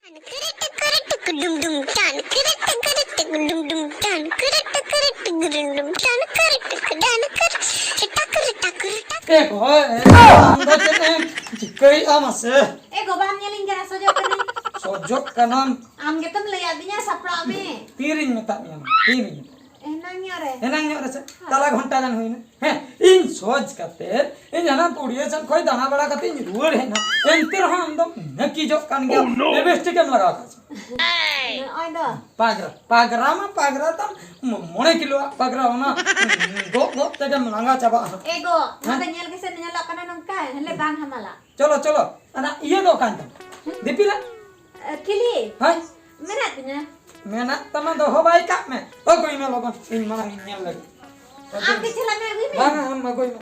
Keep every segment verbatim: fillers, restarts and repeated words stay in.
ᱠᱩᱨᱩᱴᱩ ᱠᱩᱨᱩᱴᱩ ᱰᱩᱢ ᱰᱩᱢ ᱴᱟᱱ, ᱠᱩᱨᱩᱴᱩ ᱠᱩᱨᱩᱴᱩ ᱰᱩᱢ ᱰᱩᱢ ᱴᱟᱱ, ᱠᱩᱨᱩᱴᱩ ᱠᱩᱨᱩᱴᱩ ᱰᱩᱢ ᱰᱩᱢ ᱴᱟᱱ, ᱠᱩᱨᱩᱴᱩ ᱠᱩᱰᱟᱱ ᱠᱩᱨᱩᱴᱩ ᱴᱟᱠᱩᱨ ᱴᱟᱠᱩᱨ᱾ ᱮ ᱜᱚ, ᱮ, ᱟᱢ ᱫᱚ ᱪᱮᱫ ᱮᱢ ᱪᱤᱠᱟᱹᱭᱮᱫᱼᱟ ᱢᱟᱥᱮ? ᱮ ᱜᱚ, ᱵᱟᱢ ᱧᱮᱞᱤᱧ ᱠᱟᱱᱟ, ᱥᱚᱡᱚᱜ ᱠᱟᱹᱱᱟᱹᱧ᱾ ᱥᱚᱡᱚᱜ ᱠᱟᱱᱟᱢ? ᱟᱢ ᱜᱮᱛᱚᱢ ᱞᱟᱹᱭᱟᱫᱤᱧᱟ ᱥᱟᱯᱲᱟᱜ ᱢᱮ᱾ ᱛᱤᱨᱤᱧ ᱢᱮᱛᱟᱫ ᱢᱮᱭᱟ, ᱛᱤᱨᱤᱧ ᱢᱮᱛᱟᱫ ᱮᱱᱟᱝ ᱧᱚᱜ ᱨᱮ᱾ ᱮᱱᱟᱝ ᱧᱚᱜ ᱨᱮ ᱥᱮ? ᱦᱮᱸ᱾ ᱛᱟᱞᱟ ᱜᱷᱚᱱᱴᱟ ᱜᱟᱱ ᱦᱩᱭᱱᱟ᱾ ᱦᱮᱸ, ᱤᱧ ᱥᱚᱡᱽ ᱠᱟᱛᱮ ᱤᱧ ᱦᱟᱱᱟ ᱯᱩᱲᱤᱭᱟᱹ ᱥᱮᱫ ᱠᱷᱚᱱ ᱫᱟᱬᱟ ᱵᱟᱲᱟ ᱠᱟᱛᱮ ᱤᱧ ᱨᱩᱣᱟᱹᱲ ᱦᱮᱡ ᱮᱱᱟ᱾ ᱮᱱᱛᱮ ᱨᱮᱦᱚᱸ ᱟᱢ ᱫᱚᱢ ᱱᱟᱹᱠᱤᱡᱚᱜ ᱠᱟᱱ ᱜᱮᱭᱟ᱾ Oh, no! ᱞᱤᱯᱤᱥᱴᱤᱠ ᱮᱢ ᱞᱟᱜᱟᱣ ᱠᱟᱜ ᱥᱮ? ᱱᱚᱜᱼᱚᱭ ᱫᱚ᱾ ᱯᱟᱜᱽᱨᱟ, ᱯᱟᱜᱽᱨᱟ ᱢᱟ ᱯᱟᱜᱽᱨᱟ ᱛᱟᱢ ᱢᱚ-, ᱢᱚᱬᱮ ᱠᱤᱞᱳᱣᱟᱜ ᱯᱟᱜᱽᱨᱟ, ᱚᱱᱟ ᱜᱚᱜ ᱜᱚᱜ ᱛᱮᱜᱮᱢ ᱞᱟᱸᱜᱟ ᱪᱟᱵᱟᱜᱼᱟ ᱦᱟᱸᱜ᱾ ᱮ ᱜᱚ, ᱱᱚᱣᱟ ᱦᱮᱸ? ᱫᱚ ᱧᱮᱞ ᱜᱮᱥᱮ ᱧᱮᱞᱚᱜ ᱠᱟᱱᱟ ᱱᱚᱝᱠᱟ, ᱦᱮᱞᱮ ᱵᱟᱝ ᱦᱟᱢᱟᱞᱟ᱾ ᱪᱚᱞᱚ, ᱪᱚᱞᱚ, ᱚᱱᱟ ᱤᱭᱟᱹ ᱫᱚ ᱚᱠᱟᱭᱮᱱ ᱛᱟᱢᱟ? ᱫᱤᱯᱤᱞᱟ? ᱮ, ᱴᱷᱤᱞᱤ? ᱦᱳᱭ᱾ ᱢᱮᱱᱟᱜ ᱛᱤᱧᱟ᱾ ᱢᱮᱱᱟᱜ ᱛᱟᱢᱟ, ᱫᱚᱦᱚ ᱵᱟᱭ ᱠᱟᱜ ᱢᱮ᱾ ᱟᱹᱜᱩᱭ ᱢᱮ ᱞᱚᱜᱚᱱ, ᱤᱧ ᱢᱟᱲᱟᱝ ᱤᱧ ᱧᱮᱞ ᱞᱮᱜᱮ᱾ ᱟᱢ ᱜᱮ ᱪᱟᱞᱟᱜ ᱢᱮ, ᱟᱹᱜᱩᱭ ᱢᱮ᱾ ᱵᱟᱝᱟ, ᱟᱢ ᱟᱹᱜᱩᱭ ᱢᱮ᱾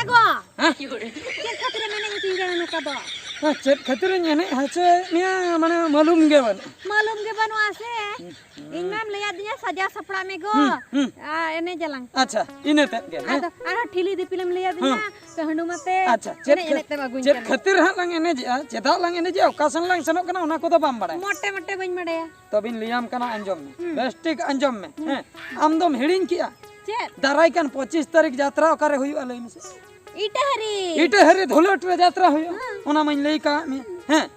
ᱮ ᱜᱚ! ᱦᱮᱸ? ᱪᱮᱫ ᱠᱷᱟᱹᱛᱤᱨᱮᱢ ᱮᱱᱮᱡ ᱦᱚᱪᱚᱧ ᱠᱟᱱᱟ ᱱᱚᱝᱠᱟ ᱫᱚ? ᱦᱮᱸ, ᱪᱮᱫ ᱠᱷᱟᱹᱛᱤᱨᱤᱧ ᱮᱱᱮᱡ ᱦᱚᱪᱚᱭᱮᱫ ᱢᱮᱭᱟ, ᱢᱟᱱᱮ, ᱢᱟᱞᱩᱢ ᱜᱮ ᱵᱟᱹᱱᱩᱜ᱾ ᱢᱟᱞᱩᱢ ᱜᱮ ᱵᱟᱹᱱᱩᱜᱼᱟ ᱥᱮ? ᱦᱩᱸ᱾ ᱤᱧ ᱢᱟᱢ ᱞᱟᱹᱭᱟᱫᱤᱧᱟ ᱥᱟᱡᱟᱣ ᱥᱟᱯᱲᱟᱜ ᱢᱮ ᱜᱚ᱾ ᱦᱩᱸ, ᱦᱩᱸ᱾ ᱟᱨ ᱮᱱᱮᱡ ᱟᱞᱟᱝ᱾ ᱟᱪᱪᱷᱟ, ᱤᱱᱟᱹ ᱛᱮᱫ ᱜᱮ, ᱦᱮᱸ? ᱟᱫᱚ ᱟᱨᱦᱚᱸ ᱴᱷᱤᱞᱤ ᱫᱤᱯᱤᱞᱮᱢ ᱞᱟᱹᱭᱟᱫᱤᱧᱟ, ᱦᱩᱸ᱾ ᱛᱚ ᱦᱟᱺᱰᱩᱢ ᱟᱛᱮ ᱟᱪᱪᱷᱟ, ᱪᱮᱫ ᱮᱱᱮᱡ ᱠᱷᱟᱹ-, ᱮᱱᱮᱡ ᱛᱮᱢ ᱟᱹᱜᱩᱧ ᱪᱮᱫ ᱠᱟᱱᱟ᱾ ᱠᱷᱟᱹᱛᱤᱨ ᱦᱟᱸᱜ ᱞᱟᱝ ᱮᱱᱮᱡᱮᱜᱼᱟ, ᱪᱮᱫᱟᱜ ᱞᱟᱝ ᱮᱱᱮᱡᱮᱜᱼᱟ, ᱚᱠᱟ ᱥᱮᱱ ᱞᱟᱝ ᱥᱮᱱᱚᱜ ᱠᱟᱱᱟ, ᱚᱱᱟ ᱠᱚᱫᱚ ᱵᱟᱢ ᱵᱟᱲᱟᱭᱟ᱾ ᱢᱚᱴᱮ ᱢᱚᱴᱮ ᱵᱟᱹᱧ ᱵᱟᱲᱟᱭᱟ᱾ ᱛᱚᱵᱮᱧ ᱞᱟᱹᱭᱟᱢ ᱠᱟᱱᱟ, ᱟᱸᱡᱚᱢ ᱢᱮ᱾ ᱦᱩᱸ᱾ ᱵᱮᱥ ᱴᱷᱤᱠ ᱟᱸᱡᱚᱢ ᱢᱮ, ᱦᱩᱸ᱾ ᱦᱮᱸ? ᱟᱢ ᱫᱚᱢ ᱦᱤᱲᱤᱧ ᱠᱮᱜᱼᱟ? ᱪᱮᱫ? ᱫᱟᱨᱟᱭ ᱠᱟᱱ ᱯᱚᱸᱪᱤᱥ ᱛᱟᱹᱨᱤᱠᱷ ᱡᱟᱛᱨᱟ ᱚᱠᱟᱨᱮ ᱦᱩᱭᱩᱜᱼᱟ, ᱞᱟᱹᱭ ᱢᱮᱥᱮ? ᱤᱴᱟᱹᱦᱟᱹᱨᱤ᱾ ᱤᱴᱟᱹᱦᱟᱹᱨᱤ ᱫᱷᱩᱞᱟᱹᱴ ᱨᱮ ᱡᱟᱛᱨᱟ ᱦᱩᱭᱩᱜᱼᱟ᱾ ᱦᱩᱸ᱾ ᱚᱱᱟ ᱢᱟᱧ ᱞᱟᱹᱭ ᱠᱟᱜ ᱢᱮ᱾ ᱦᱮᱸ?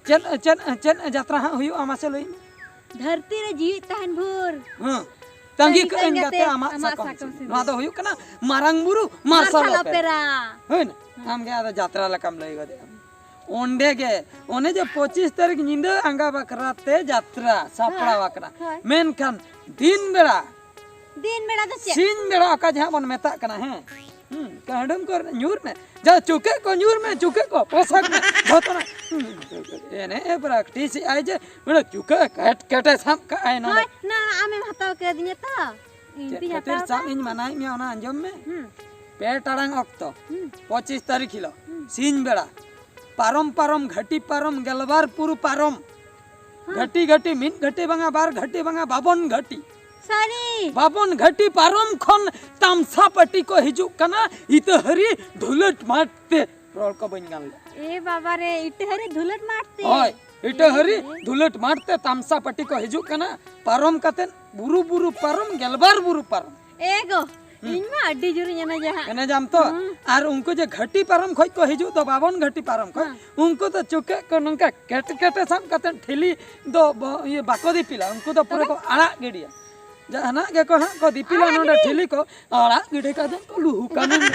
ᱪᱮᱫ, ᱪᱮᱫ, ᱪᱮᱫ ᱡᱟᱛᱨᱟ ᱦᱟᱸᱜ ᱦᱩᱭᱩᱜᱼᱟ, ᱢᱟᱥᱮ ᱞᱟᱹᱭ ᱢᱮ? ᱫᱷᱟᱹᱨᱛᱤ ᱨᱮ ᱡᱤᱣᱤᱫ ᱛᱟᱦᱮᱱ ᱵᱷᱳᱨ᱾ ᱦᱮᱸ᱾ ᱛᱟᱺᱜᱤ ᱛᱟᱺᱜᱤ ᱠᱟᱜ ᱟᱹᱧ ᱛᱟᱺᱜᱤ ᱜᱟᱛᱮ ᱠᱟᱛᱮ ᱟᱢᱟᱜ ᱟᱢᱟᱜ ᱥᱟᱠᱟᱢ ᱥᱟᱠᱟᱢ ᱥᱤᱸᱫᱩᱨ᱾ ᱥᱤᱸᱫᱩᱨ᱾ ᱱᱚᱣᱟ ᱫᱚ ᱦᱩᱭᱩᱜ ᱠᱟᱱᱟ ᱢᱟᱨᱟᱝ ᱵᱩᱨᱩ ᱢᱟᱨᱥᱟᱞ ᱢᱟᱨᱥᱟᱞ ᱚᱯᱮᱨᱟ᱾ ᱚᱯᱮᱨᱟ᱾ ᱦᱩᱭᱱᱟ? ᱦᱩᱸ᱾ ᱟᱢᱜᱮ ᱟᱫᱚ ᱡᱟᱛᱨᱟ ᱞᱮᱠᱟᱢ ᱞᱟᱹᱭ ᱜᱚᱫᱮᱜᱼᱟ᱾ ᱚᱸᱰᱮ ᱜᱮ, ᱚᱱᱮ ᱡᱮ ᱯᱚᱸᱪᱤᱥ ᱛᱟᱹᱨᱤᱠᱷ ᱧᱤᱫᱟᱹ ᱟᱸᱜᱟ ᱵᱟᱠᱷᱨᱟ ᱛᱮ ᱡᱟᱛᱨᱟ ᱥᱟᱯᱲᱟᱣ ᱦᱳᱭ, ᱟᱠᱟᱱᱟ᱾ ᱦᱳᱭ᱾ ᱢᱮᱱᱠᱷᱟᱱ ᱫᱤᱱ ᱵᱮᱲᱟ, ᱫᱤᱱ ᱵᱮᱲᱟ ᱫᱚ ᱪᱮᱫ? ᱥᱤᱧ ᱵᱮᱲᱟ ᱚᱠᱟ ᱡᱟᱦᱟᱸ ᱵᱚᱱ ᱢᱮᱛᱟᱜ ᱠᱟᱱᱟ, ᱦᱮᱸ, ᱦᱩᱸ, ᱠᱟᱹᱰᱩᱢ ᱠᱚ ᱧᱩᱨ ᱢᱮ, ᱡᱟ ᱪᱩᱠᱟᱹᱜ ᱠᱚ ᱧᱩᱨ ᱢᱮ, ᱪᱩᱠᱟᱹᱜ ᱠᱚ ᱯᱚᱥᱟᱜ ᱢᱮ, ᱡᱷᱚᱛᱚᱱᱟᱜ, ᱦᱩᱸ, ᱮᱱᱮᱡ ᱮ practice ᱮᱜᱼᱟᱭ ᱡᱮ, ᱢᱟᱱᱮ ᱪᱩᱠᱟᱹᱜ ᱠᱮᱴ ᱠᱮᱴᱮ ᱥᱟᱵ ᱠᱟᱜᱼᱟᱭ ᱱᱚᱰᱮ᱾ ᱦᱳᱭ, ᱱᱟ ᱟᱢᱮᱢ ᱦᱟᱛᱟᱣ ᱠᱟᱹᱫᱤᱧᱟ ᱛᱚ? ᱤᱧ ᱪᱮᱫ ᱛᱤᱧ ᱠᱷᱟᱹᱛᱤᱨ ᱦᱟᱛᱟᱣ ᱥᱟᱵ ᱠᱟᱜᱼᱟ᱾ ᱤᱧ ᱢᱟᱱᱟᱭᱮᱫ ᱢᱮᱭᱟ ᱚᱱᱟ ᱟᱸᱡᱚᱢ ᱢᱮ᱾ ᱦᱩᱸ᱾ ᱯᱮ ᱴᱟᱲᱟᱝ ᱚᱠᱛᱚ, ᱦᱩᱸ᱾ ᱯᱚᱸᱪᱤᱥ ᱛᱟᱹᱨᱤᱠᱷ ᱦᱤᱞᱳᱜ, ᱦᱩᱸ᱾ ᱥᱤᱧ ᱵᱮᱲᱟ, ᱯᱟᱨᱚᱢ ᱯᱟᱨᱚᱢ, ᱜᱷᱟᱹᱴᱤ ᱯᱟᱨᱚᱢ, ᱜᱮᱞᱵᱟᱨ ᱯᱩᱨ ᱯᱟᱨᱚᱢ, ᱦᱮᱸ᱾ ᱜᱷᱟᱹᱴᱤ ᱜᱷᱟᱹᱴᱤ, ᱢᱤᱫ ᱜᱷᱟᱹᱴᱤ ᱵᱟᱝᱟ, ᱵᱟᱨ ᱜᱷᱟᱹᱴᱤ ᱵᱟᱝᱟ, ᱵᱟᱵᱚᱱ ᱜᱷᱟᱹᱴᱤ᱾ ᱥᱟᱹᱨᱤ᱾ ᱵᱟᱵᱚᱱ ᱜᱷᱟᱹᱴᱤ ᱯᱟᱨᱚᱢ ᱠᱷᱚᱱ ᱛᱟᱢᱥᱟ ᱯᱟᱹᱴᱤ ᱠᱚ ᱦᱤᱡᱩᱜ ᱠᱟᱱᱟ, ᱤᱛᱟᱹᱦᱟᱹᱨᱤ ᱫᱷᱩᱞᱟᱹᱴ ᱢᱟᱴ ᱛᱮ᱾ ᱨᱚᱲ ᱠᱚ ᱵᱟᱹᱧ ᱜᱟᱱ ᱞᱮᱫ᱾ ᱮ ᱵᱟᱵᱟ ᱨᱮ, ᱤᱴᱟᱹᱦᱟᱹᱨᱤ ᱫᱷᱩᱞᱟᱹᱴ ᱢᱟᱴ ᱛᱮ᱾ ᱦᱳᱭ, ᱤᱴᱟᱹᱦᱟᱹᱨᱤ ᱮ᱾ ᱫᱷᱩᱞᱟᱹᱴ ᱢᱟᱴ ᱛᱮ ᱛᱟᱢᱥᱟ ᱯᱟᱹᱴᱤ ᱠᱚ ᱦᱤᱡᱩᱜ ᱠᱟᱱᱟ, ᱯᱟᱨᱚᱢ ᱠᱟᱛᱮ ᱵᱩᱨᱩ ᱵᱩᱨᱩ ᱯᱟᱨᱚᱢ, ᱜᱮᱞᱵᱟᱨ ᱵᱩᱨᱩ ᱯᱟᱨᱚᱢ᱾ ᱮ ᱜᱳ, ᱦᱩᱸ᱾ ᱤᱧ ᱢᱟ ᱟᱹᱰᱤ ᱡᱳᱨᱤᱧ ᱮᱱᱮᱡᱟ ᱦᱟᱸᱜ᱾ ᱮᱱᱮᱡᱟᱢ ᱛᱚ? ᱦᱩᱸ᱾ ᱟᱨ ᱩᱱᱠᱩ ᱡᱮ ᱜᱷᱟᱹᱴᱤ ᱯᱟᱨᱚᱢ ᱠᱷᱚᱡ ᱠᱚ ᱦᱤᱡᱩᱜ ᱫᱚ, ᱵᱟᱵᱚᱱ ᱜᱷᱟᱹᱴᱤ ᱯᱟᱨᱚᱢ ᱠᱷᱚᱡ, ᱦᱮᱸ᱾ ᱩᱱᱠᱩ ᱫᱚ ᱪᱩᱠᱟᱹᱜ ᱠᱚ ᱱᱚᱝᱠᱟ ᱠᱮᱴ ᱠᱮᱴᱮ ᱥᱟᱵ ᱠᱟᱛᱮ ᱴᱷᱤᱞᱤ ᱫᱚ ᱵᱚ-, ᱤᱭᱟᱹ, ᱵᱟᱠᱚ ᱫᱤᱯᱤᱞᱟ, ᱩᱱᱠᱩ ᱫᱚ ᱯᱩᱨᱟᱹ ᱛᱚᱵᱮ? ᱠᱚ ᱟᱲᱟᱜ ᱜᱤᱰᱤᱭᱟ᱾ ᱡᱟᱦᱟᱱᱟᱜ ᱜᱮᱠᱚ ᱦᱟᱸᱜ ᱠᱚ ᱫᱤᱯᱤᱞᱟ ᱟᱲᱟᱜ ᱱᱚᱰᱮ ᱜᱤᱰᱤ? ᱴᱷᱤᱞᱤ ᱠᱚ, ᱟᱲᱟᱜ ᱜᱤᱰᱤ ᱠᱟᱛᱮ ᱠᱚ ᱞᱩᱦᱩᱠᱟ ᱱᱚᱰᱮ᱾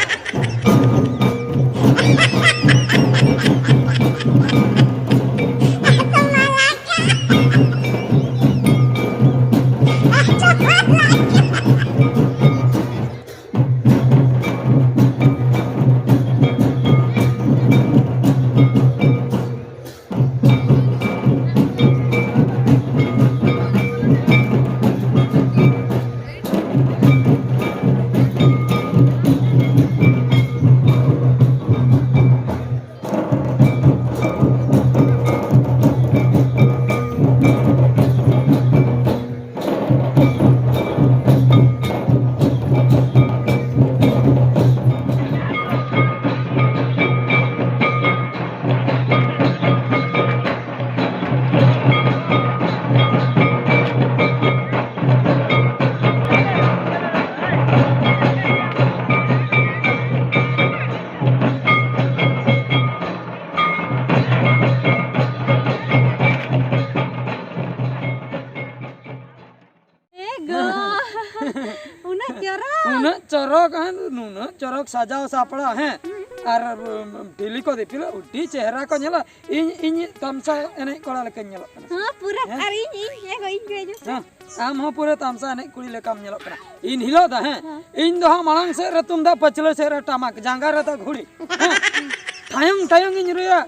ᱪᱚᱨᱚᱠ, ᱦᱮᱸ, ᱱᱩᱱᱟᱹᱜ ᱪᱚᱨᱚᱠ ᱥᱟᱡᱟᱣ ᱥᱟᱯᱲᱟᱣ, ᱦᱮᱸ, ᱟᱨ ᱩᱢ, ᱰᱷᱤᱞᱤ ᱠᱚ ᱫᱤᱯᱤᱞ ᱟᱹᱰᱤ ᱪᱮᱦᱨᱟ ᱠᱚ ᱧᱮᱞᱚᱜ᱾ ᱤᱧ ᱤᱧ ᱛᱟᱢᱥᱟ ᱮᱱᱮᱡ ᱠᱚᱲᱟ ᱞᱮᱠᱟᱧ ᱧᱮᱞᱚᱜ ᱠᱟᱱᱟ᱾ ᱦᱮᱸ, ᱯᱩᱨᱟᱹ᱾ ᱦᱮᱸ? ᱟᱨ ᱤᱧ ᱤᱧ ᱮ ᱜᱚ ᱤᱧ ᱠᱚ ᱦᱤᱡᱩᱜ᱾ ᱦᱮᱸ, ᱟᱢ ᱦᱚᱸ ᱯᱩᱨᱟᱹ ᱛᱟᱢᱥᱟ ᱮᱱᱮᱡ ᱠᱩᱲᱤ ᱞᱮᱠᱟᱢ ᱧᱮᱞᱚᱜ ᱠᱟᱱᱟ᱾ ᱤᱧ ᱦᱤᱞᱳᱜ ᱫᱚ, ᱦᱮᱸ, ᱦᱮᱸ᱾ ᱤᱧ ᱫᱚ ᱦᱟᱸᱜ ᱢᱟᱲᱟᱝ ᱥᱮᱫ ᱨᱮ ᱛᱩᱢᱫᱟᱜ, ᱯᱟᱹᱪᱷᱞᱟᱹ ᱥᱮᱫ ᱨᱮ ᱴᱟᱢᱟᱠ, ᱡᱟᱸᱜᱟ ᱨᱮᱫᱚ ᱜᱷᱩᱲᱤ, ᱦᱮᱸ, ᱴᱷᱟᱭᱚᱝ ᱴᱷᱟᱭᱚᱝ ᱤᱧ ᱨᱩᱭᱟ,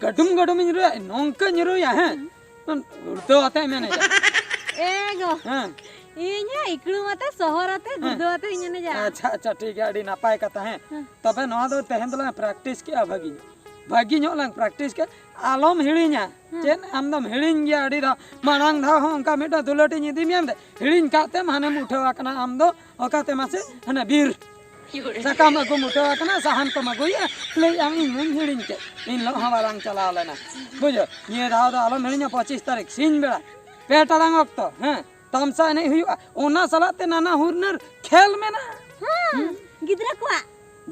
ᱜᱟᱹᱰᱩᱢ ᱜᱟᱹᱰᱩᱢ ᱤᱧ ᱨᱩᱭᱟ, ᱱᱚᱝᱠᱟᱧ ᱨᱩᱭᱟ, ᱦᱮᱸ, ᱩᱲᱫᱟᱹᱣ ᱟᱛᱮ ᱢᱮᱱᱮᱡᱟ᱾ ᱮ ᱜᱚ᱾ ᱦᱮᱸ᱾ ᱤᱧ ᱦᱚᱸ ᱤᱠᱲᱩᱢ ᱟᱛᱮ, ᱥᱚᱦᱚᱨ ᱟᱛᱮ, ᱦᱮᱸ᱾ ᱜᱩᱲᱫᱟᱹᱣ ᱟᱛᱮ ᱤᱧ ᱮᱱᱮᱡᱟ᱾ ᱟᱪᱪᱷᱟ, ᱟᱪᱪᱷᱟ, ᱴᱷᱤᱠ ᱜᱮᱭᱟ, ᱟᱹᱰᱤ ᱱᱟᱯᱟᱭ ᱠᱟᱛᱷᱟ, ᱦᱮᱸ᱾ ᱦᱮᱸ᱾ ᱛᱚᱵᱮ ᱱᱚᱣᱟ ᱫᱚ ᱛᱮᱦᱮᱧ ᱫᱚᱞᱟᱝ practice ᱠᱮᱜᱼᱟ, ᱵᱷᱟᱹᱜᱤ ᱧᱚᱜ, ᱵᱷᱟᱹᱜᱤ ᱧᱚᱜ ᱞᱟᱝ practice ᱠᱮᱜᱼᱟ, ᱟᱞᱚᱢ ᱦᱤᱲᱤᱧᱟ᱾ ᱦᱮᱸ᱾ ᱪᱮᱫ ᱟᱢ ᱫᱚᱢ ᱦᱤᱲᱤᱧ ᱜᱮᱭᱟ? ᱟᱹᱰᱤ ᱫᱷᱟᱣ, ᱢᱟᱲᱟᱝ ᱫᱷᱟᱣ ᱦᱚᱸ ᱚᱱᱠᱟ ᱢᱤᱫᱴᱟᱝ ᱫᱩᱞᱟᱹᱴᱤᱧ ᱤᱫᱤ ᱢᱮᱭᱟ, ᱦᱤᱲᱤᱧ ᱠᱟᱜ ᱛᱮᱢ ᱦᱟᱱᱮᱢ ᱩᱴᱷᱟᱹᱣ ᱟᱠᱟᱱᱟ ᱟᱢ ᱫᱚ, ᱚᱠᱟᱛᱮ ᱢᱟᱥᱮ? ᱦᱟᱱᱮ ᱵᱤᱨ᱾ ᱥᱟᱠᱟᱢ ᱟᱹᱜᱩᱢ ᱩᱴᱷᱟᱹᱣ ᱟᱠᱟᱱᱟ, ᱥᱟᱦᱟᱱ ᱠᱚᱢ ᱟᱹᱜᱩᱭᱮᱫᱼᱟ, ᱞᱟᱹᱭᱮᱫ ᱟᱢ, "ᱤᱧ ᱢᱟᱧ ᱦᱤᱲᱤᱧ ᱠᱮᱫ, ᱤᱱ ᱦᱤᱞᱳᱜ ᱦᱚᱸ ᱵᱟᱞᱟᱝ ᱪᱟᱞᱟᱣ ᱞᱮᱱᱟ᱾" ᱵᱩᱡᱷᱟᱹᱣ, ᱱᱤᱭᱟᱹ ᱫᱷᱟᱣ ᱫᱚ ᱟᱞᱚᱢ ᱦᱤᱲᱤᱧᱟ, ᱯᱚᱸᱪᱤᱥ ᱛᱟᱹᱨᱤᱠᱷ ᱥᱤᱧ ᱵᱮᱲᱟ ᱯᱮ ᱴᱟᱲᱟᱝ ᱚᱠᱛᱚ, ᱦᱮᱸ, ᱛᱟᱢᱥᱟ ᱮᱱᱮᱡ ᱦᱩᱭᱩᱜᱼᱟ, ᱚᱱᱟ ᱥᱟᱞᱟᱜ ᱛᱮ ᱱᱟᱱᱟ ᱦᱩᱱᱟᱹᱨ ᱠᱷᱮᱞ ᱢᱮᱱᱟᱜᱼᱟ᱾ ᱦᱮᱸ, ᱜᱤᱫᱽᱨᱟᱹ ᱠᱚᱣᱟᱜ᱾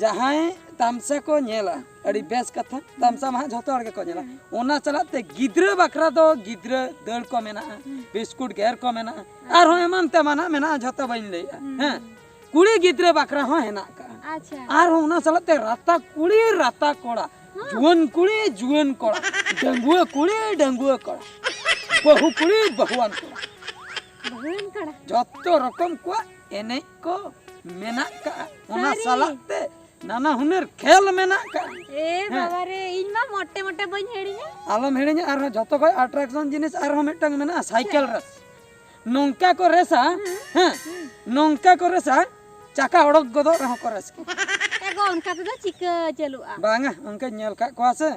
ᱡᱟᱦᱟᱸᱭ ᱛᱟᱢᱥᱟ ᱠᱚ ᱧᱮᱞᱟ, ᱟᱹᱰᱤ ᱵᱮᱥ ᱠᱟᱛᱷᱟ, ᱛᱟᱢᱥᱟ ᱢᱟ ᱦᱟᱸᱜ ᱡᱷᱚᱛᱚ ᱦᱚᱲ ᱜᱮᱠᱚ ᱧᱮᱞᱟ᱾ ᱦᱩᱸ᱾ ᱚᱱᱟ ᱥᱟᱞᱟᱜ ᱛᱮ ᱜᱤᱫᱽᱨᱟᱹ ᱵᱟᱠᱷᱨᱟ ᱫᱚ ᱜᱤᱫᱽᱨᱟᱹ ᱫᱟᱹᱲ ᱠᱚ ᱢᱮᱱᱟᱜᱼᱟ, ᱦᱩᱸ᱾ ᱵᱤᱥᱠᱩᱴ ᱜᱮᱨ ᱠᱚ ᱢᱮᱱᱟᱜᱼᱟ, ᱟᱪᱪᱷᱟ᱾ ᱟᱨᱦᱚᱸ ᱮᱢᱟᱱ ᱛᱮᱢᱟᱱᱟᱜ ᱢᱮᱱᱟᱜᱼᱟ, ᱡᱷᱚᱛᱚ ᱵᱟᱹᱧ ᱞᱟᱹᱭᱮᱜᱼᱟ᱾ ᱦᱩᱸ᱾ ᱦᱮᱸ, ᱠᱩᱲᱤ ᱜᱤᱫᱽᱨᱟᱹ ᱵᱟᱠᱷᱨᱟ ᱦᱚᱸ ᱦᱮᱱᱟᱜ ᱠᱟᱜᱼᱟ᱾ ᱟᱪᱪᱷᱟ᱾ ᱟᱨᱦᱚᱸ ᱚᱱᱟ ᱥᱟᱞᱟᱜ ᱛᱮ ᱨᱟᱛᱟ ᱠᱩᱲᱤ, ᱨᱟᱛᱟ ᱠᱚᱲᱟ, ᱦᱚᱸ᱾ ᱡᱩᱣᱟᱹᱱ ᱠᱩᱲᱤ, ᱡᱩᱣᱟᱹᱱ ᱠᱚᱲᱟ, ᱰᱟᱺᱜᱩᱣᱟᱹ ᱠᱩᱲᱤ, ᱰᱟᱺᱜᱩᱣᱟᱹ ᱠᱚᱲᱟ, ᱵᱟᱹᱦᱩ ᱠᱩᱲᱤ, ᱵᱟᱹᱦᱩᱣᱟᱱ ᱠᱚᱲᱟ, ᱵᱟᱹᱦᱩᱣᱟᱱ ᱠᱚᱲᱟ᱾ ᱡᱷᱚᱛᱚ ᱨᱚᱠᱚᱢ ᱠᱚᱣᱟᱜ ᱮᱱᱮᱡ ᱠᱚ ᱢᱮᱱᱟᱜ ᱠᱟᱜᱼᱟ᱾ ᱚᱱᱟ ᱥᱟᱹᱨᱤ? ᱥᱟᱞᱟᱜ ᱛᱮ ᱱᱟᱱᱟ ᱦᱩᱱᱟᱹᱨ ᱠᱷᱮᱞ ᱢᱮᱱᱟᱜ ᱠᱟᱜᱼᱟ᱾ ᱮ ᱦᱮᱸ᱾ ᱵᱟᱵᱟ ᱨᱮ, ᱤᱧ ᱢᱟ ᱢᱚᱴᱮ ᱢᱚᱴᱮ ᱵᱟᱹᱧ ᱦᱤᱲᱤᱧᱟ᱾ ᱟᱞᱚᱢ ᱦᱤᱲᱤᱧᱟ, ᱟᱨᱦᱚᱸ ᱡᱷᱚᱛᱚ ᱠᱷᱚᱡ attraction ᱡᱤᱱᱤᱥ ᱟᱨᱦᱚᱸ ᱢᱤᱫᱴᱟᱝ ᱢᱮᱱᱟᱜᱼᱟ, cycle race᱾ ᱱᱚᱝᱠᱟ ᱠᱚ ᱨᱮᱥᱟ, ᱦᱩᱸ᱾ ᱦᱮᱸ, ᱦᱩᱸ᱾ ᱱᱚᱝᱠᱟ ᱠᱚ ᱨᱮᱥᱟ, ᱪᱟᱠᱟ ᱚᱰᱚᱠ ᱜᱚᱫᱚᱜ ᱨᱮᱦᱚᱸ ᱠᱚ ᱨᱮᱥ ᱠᱚ᱾ ᱮ ᱜᱚ, ᱚᱱᱠᱟ ᱛᱮᱫᱚ ᱪᱤᱠᱟᱹ ᱪᱟᱹᱞᱩᱜᱼᱟ? ᱵᱟᱝᱟ, ᱚᱱᱠᱟᱧ ᱧᱮᱞ ᱠᱟᱜ ᱠᱚᱣᱟ ᱥᱮ᱾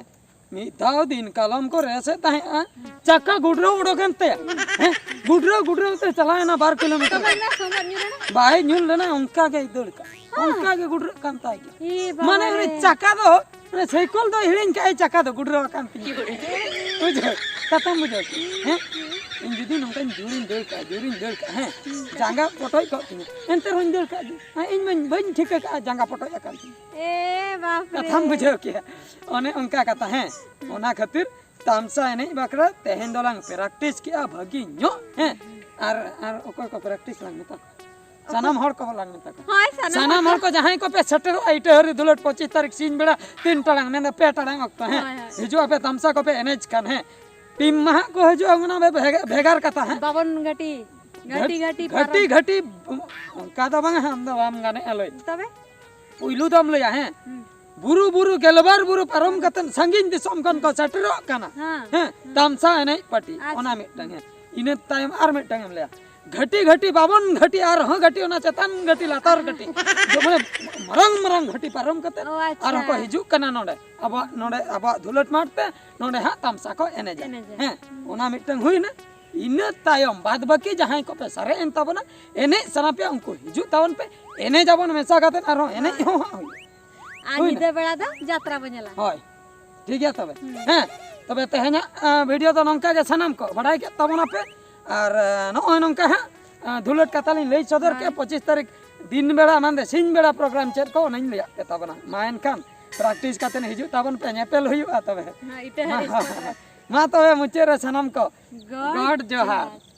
ᱢᱤᱫ ᱫᱷᱟᱣ ᱫᱤᱱ ᱠᱟᱞᱚᱢ ᱠᱚ ᱨᱮᱥᱮᱫ ᱛᱟᱦᱮᱸᱜᱼᱟ, ᱪᱟᱠᱟ ᱜᱩᱰᱨᱟᱹᱣ ᱚᱰᱚᱠᱮᱱ ᱛᱟᱭᱟ᱾ ᱦᱮᱸ, ᱜᱩᱰᱨᱟᱹᱣ ᱜᱩᱰᱨᱟᱹᱣ ᱛᱮ ᱪᱟᱞᱟᱣᱮᱱᱟ ᱵᱟᱨ ᱠᱤᱞᱳᱢᱤᱴᱟᱨ᱾ ᱛᱚᱵᱮ ᱚᱱᱟ ᱥᱚᱢᱚᱫ ᱧᱩᱨ ᱮᱱᱟ? ᱵᱟᱭ ᱧᱩᱨ ᱞᱮᱱᱟ, ᱚᱱᱠᱟ ᱜᱮᱭ ᱫᱟᱹᱲ ᱠᱟᱜᱼᱟ᱾ ᱦᱮᱸ᱾ ᱚᱱᱠᱟ ᱜᱮ ᱜᱩᱰᱨᱟᱹᱜ ᱠᱟᱱ ᱛᱟᱭ ᱜᱮ᱾ ᱮ ᱵᱟᱵᱟ ᱢᱟᱱᱮ ᱩᱱᱤ ᱨᱮ᱾ ᱪᱟᱠᱟ ᱫᱚ, ᱩᱱᱤ ᱥᱟᱭᱠᱮᱞ ᱫᱚᱭ ᱦᱤᱲᱤᱧ ᱠᱟᱜᱼᱟᱭ, ᱪᱟᱠᱟ ᱫᱚ ᱜᱩᱰᱨᱟᱹᱣ ᱟᱠᱟᱱ ᱛᱤᱧᱟ᱾ ᱵᱩᱡᱷᱟᱹᱣ? ᱠᱟᱛᱷᱟᱢ ᱵᱩᱡᱷᱟᱹᱣ ᱠᱮᱫᱟ? ᱦᱮᱸ? ᱤᱧ ᱡᱩᱫᱤ ᱱᱚᱝᱠᱟᱧ ᱡᱳᱨᱤᱧ ᱫᱟᱹᱲ ᱠᱟᱜᱼᱟ, ᱡᱳᱨᱤᱧ ᱫᱟᱹᱲ ᱠᱟᱜᱼᱟ, ᱦᱮᱸ, ᱡᱟᱸᱜᱟ ᱯᱚᱴᱚᱡ ᱠᱚᱜ ᱛᱤᱧᱟ, ᱮᱱᱛᱮ ᱨᱮᱦᱚᱸᱧ ᱫᱟᱹᱲ ᱠᱟᱜ ᱜᱮ᱾ ᱦᱮᱸ, ᱤᱧ ᱢᱟᱧ ᱵᱟᱹᱧ ᱴᱷᱤᱠᱟᱹ ᱠᱟᱜᱼᱟ ᱡᱟᱸᱜᱟ ᱯᱚᱴᱚᱡ ᱟᱠᱟᱱ ᱛᱤᱧᱟ᱾ ᱮ ᱵᱟᱯ ᱨᱮ᱾ ᱠᱟᱛᱷᱟᱢ ᱵᱩᱡᱷᱟᱹᱣ ᱠᱮᱜᱼᱟ? ᱚᱱᱮ ᱚᱱᱠᱟ ᱠᱟᱛᱷᱟ, ᱦᱮᱸ᱾ ᱚᱱᱟ ᱠᱷᱟᱹᱛᱤᱨ ᱛᱟᱢᱥᱟ ᱮᱱᱮᱡ ᱵᱟᱠᱷᱨᱟ ᱛᱮᱦᱮᱧ ᱫᱚᱞᱟᱝ practice ᱠᱮᱜᱼᱟ ᱵᱷᱟᱹᱜᱤ ᱧᱚᱜ, ᱦᱮᱸ᱾ ᱟᱨ, ᱟᱨ ᱚᱠᱚᱭ ᱠᱚ practice ᱞᱟᱝ ᱢᱮᱛᱟ ᱠᱚᱣᱟ? ᱥᱟᱱᱟᱢ ᱦᱚᱲ ᱠᱚ ᱵᱚᱞᱟᱝ ᱢᱮᱛᱟ ᱠᱚᱣᱟ᱾ ᱦᱳᱭ, ᱥᱟᱱᱟᱢ ᱦᱚᱲ ᱠᱚ ᱡᱟᱦᱟᱸᱭ ᱠᱚᱯᱮ ᱥᱮᱴᱮᱨᱚᱜᱼᱟ ᱤᱴᱟᱹᱦᱟᱹᱨᱤ ᱫᱷᱩᱞᱟᱹᱴ ᱯᱚᱸᱪᱤᱥ ᱛᱟᱹᱨᱤᱠᱷ ᱥᱤᱧ ᱵᱮᱲᱟ ᱛᱤᱱ ᱴᱟᱲᱟᱝ, ᱢᱮᱱᱫᱚ ᱯᱮ ᱴᱟᱲᱟᱝ ᱚᱠᱛᱚ, ᱦᱮᱸ, ᱦᱳᱭ, ᱦᱳᱭ᱾ ᱦᱤᱡᱩᱜ ᱟᱯᱮ ᱛᱟᱢᱥᱟ ᱠᱚᱯᱮ ᱮᱱᱮᱡ ᱠᱷᱟᱱ, ᱦᱮᱸ, ᱴᱤᱢ ᱢᱟᱦᱟᱜ ᱠᱚ ᱦᱤᱡᱩᱜᱼᱟ, ᱚᱱᱟ ᱵᱷᱮ- ᱵᱷᱮᱜᱟᱨ ᱠᱟᱛᱷᱟ, ᱦᱮᱸ᱾ ᱵᱟᱵᱚᱱ ᱜᱷᱟᱴᱤ, ᱜᱷᱟᱴᱤ, ᱜᱷᱟᱴᱤ, ᱜᱷᱟᱴᱤ, ᱯᱟᱨᱚᱢ᱾ ᱜᱷᱟᱴᱤ, ᱚᱱᱠᱟ ᱫᱚ ᱵᱟᱝᱟ, ᱟᱢ ᱫᱚ ᱵᱟᱢ ᱜᱟᱱᱮᱜᱼᱟ ᱞᱟᱹᱭ᱾ ᱛᱚᱵᱮ? ᱯᱩᱭᱞᱩ ᱫᱚᱢ ᱞᱟᱹᱭᱟ, ᱦᱮᱸ, ᱦᱩᱸ᱾ ᱵᱩᱨᱩ ᱵᱩᱨᱩ ᱜᱮᱞᱵᱟᱨ ᱵᱩᱨᱩ ᱯᱟᱨᱚᱢ ᱠᱟᱛᱮ ᱥᱟᱺᱜᱤᱧ ᱫᱤᱥᱚᱢ ᱠᱷᱚᱱ ᱠᱚ ᱥᱮᱴᱮᱨᱚᱜ ᱠᱟᱱᱟ, ᱦᱮᱸ, ᱦᱮᱸ, ᱛᱟᱢᱥᱟ ᱮᱱᱮᱡ ᱯᱟᱹᱴᱤ, ᱟᱪᱪᱷᱟ᱾ ᱚᱱᱟ ᱢᱤᱫᱴᱟᱝ, ᱦᱮᱸ᱾ ᱤᱱᱟᱹ ᱛᱟᱭᱚᱢ ᱟᱨ ᱢᱤᱫᱴᱟᱝ ᱮᱢ ᱞᱟᱹᱭᱟ, ᱜᱷᱟᱴᱤ ᱜᱷᱟᱴᱤ ᱵᱟᱵᱚᱱ ᱜᱷᱟᱴᱤ, ᱟᱨᱦᱚᱸ ᱜᱷᱟᱴᱤ, ᱚᱱᱟ ᱪᱮᱛᱟᱱ ᱜᱷᱟᱴᱤ, ᱞᱟᱛᱟᱨ ᱜᱷᱟᱴᱤ, ᱡᱮ ᱢᱟᱱᱮ ᱢᱟᱨᱟᱝ ᱢᱟᱨᱟᱝ ᱜᱷᱟᱴᱤ ᱯᱟᱨᱚᱢ ᱠᱟᱛᱮ ᱚ, ᱟᱪᱪᱷᱟ᱾ ᱟᱨᱦᱚᱸ ᱠᱚ ᱦᱤᱡᱩᱜ ᱠᱟᱱᱟ ᱱᱚᱰᱮ ᱟᱵᱚᱣᱟᱜ, ᱱᱚᱰᱮ ᱟᱵᱚᱣᱟᱜ ᱫᱷᱩᱞᱟᱹᱴ ᱢᱟᱴᱷ ᱛᱮ, ᱱᱚᱰᱮ ᱦᱟᱸᱜ ᱛᱟᱢᱥᱟ ᱠᱚ ᱮᱱᱮᱡᱟ, ᱮᱱᱮᱡᱟ᱾ ᱦᱮᱸ᱾ ᱚᱱᱟ ᱢᱤᱫᱴᱟᱝ ᱦᱩᱭᱱᱟ᱾ ᱤᱱᱟᱹ ᱛᱟᱭᱚᱢ ᱵᱟᱫ ᱵᱟᱹᱠᱤ ᱡᱟᱦᱟᱸᱭ ᱠᱚᱯᱮ ᱥᱟᱨᱮᱡ ᱮᱱ ᱛᱟᱵᱚᱱᱟ, ᱮᱱᱮᱡ ᱥᱟᱱᱟ ᱯᱮᱭᱟ ᱩᱱᱠᱩ ᱦᱤᱡᱩᱜ ᱛᱟᱵᱚᱱ ᱯᱮ, ᱮᱱᱮᱡ ᱟᱵᱚᱱ ᱢᱮᱥᱟ ᱠᱟᱛᱮ, ᱟᱨᱦᱚᱸ ᱮᱱᱮᱡ ᱦᱚᱸ ᱦᱟᱸᱜ ᱦᱩᱭᱩᱜᱼᱟ᱾ ᱟᱨ ᱦᱩᱭᱱᱟ᱾ ᱧᱤᱫᱟᱹ ᱵᱮᱲᱟ ᱫᱚ ᱡᱟᱛᱨᱟ ᱵᱚ ᱧᱮᱞᱟ᱾ ᱦᱳᱭ, ᱴᱷᱤᱠ ᱜᱮᱭᱟ ᱛᱚᱵᱮ᱾ ᱦᱩᱸ᱾ ᱦᱮᱸ, ᱛᱚᱵᱮ ᱛᱮᱦᱮᱧᱟᱜ ᱟᱸ, ᱵᱷᱤᱰᱤᱭᱳ ᱫᱚ ᱱᱚᱝᱠᱟ ᱜᱮ, ᱥᱟᱱᱟᱢ ᱠᱚ ᱵᱟᱲᱟᱭ ᱠᱮᱫ ᱛᱟᱵᱚᱱᱟᱯᱮ᱾ ᱟᱨ ᱟᱸ, ᱱᱚᱜᱼᱚᱭ ᱱᱚᱝᱠᱟ ᱦᱟᱸᱜ ᱟᱸ, ᱫᱷᱩᱞᱟᱹᱴ ᱠᱟᱛᱷᱟ ᱞᱤᱧ ᱞᱟᱹᱭ ᱥᱚᱫᱚᱨ ᱠᱮᱫᱼᱟ᱾ ᱦᱳᱭ᱾ ᱯᱚᱸᱪᱤᱥ ᱛᱟᱹᱨᱤᱠᱷ ᱫᱤᱱ ᱵᱮᱲᱟ ᱢᱟᱱᱫᱮ ᱥᱤᱧ ᱵᱮᱲᱟ ᱯᱨᱳᱜᱨᱟᱢ ᱪᱮᱫ ᱠᱚ, ᱚᱱᱟᱧ ᱞᱟᱹᱭᱟᱫ ᱯᱮ ᱛᱟᱵᱚᱱᱟ᱾ ᱢᱟ ᱮᱱᱠᱷᱟᱱ ᱯᱨᱮᱠᱴᱤᱥ ᱠᱟᱛᱮ ᱦᱤᱡᱩᱜ ᱛᱟᱵᱚᱱ ᱯᱮ, ᱧᱮᱯᱮᱞ ᱦᱩᱭᱩᱜᱼᱟ ᱛᱚᱵᱮ᱾ ᱦᱮᱸ, ᱤᱴᱟᱹ ᱢᱟ, ᱦᱟᱹᱨᱤ ᱥᱯᱳᱨᱴ ᱨᱮ᱾ ᱢᱟ ᱛᱚᱵᱮ ᱢᱩᱪᱟᱹᱫ ᱨᱮ ᱥᱟᱱᱟᱢ ᱠᱚ ᱜᱚᱰ ᱜᱚᱰ ᱡᱚᱦᱟᱨ᱾ ᱡᱚᱦᱟᱨ᱾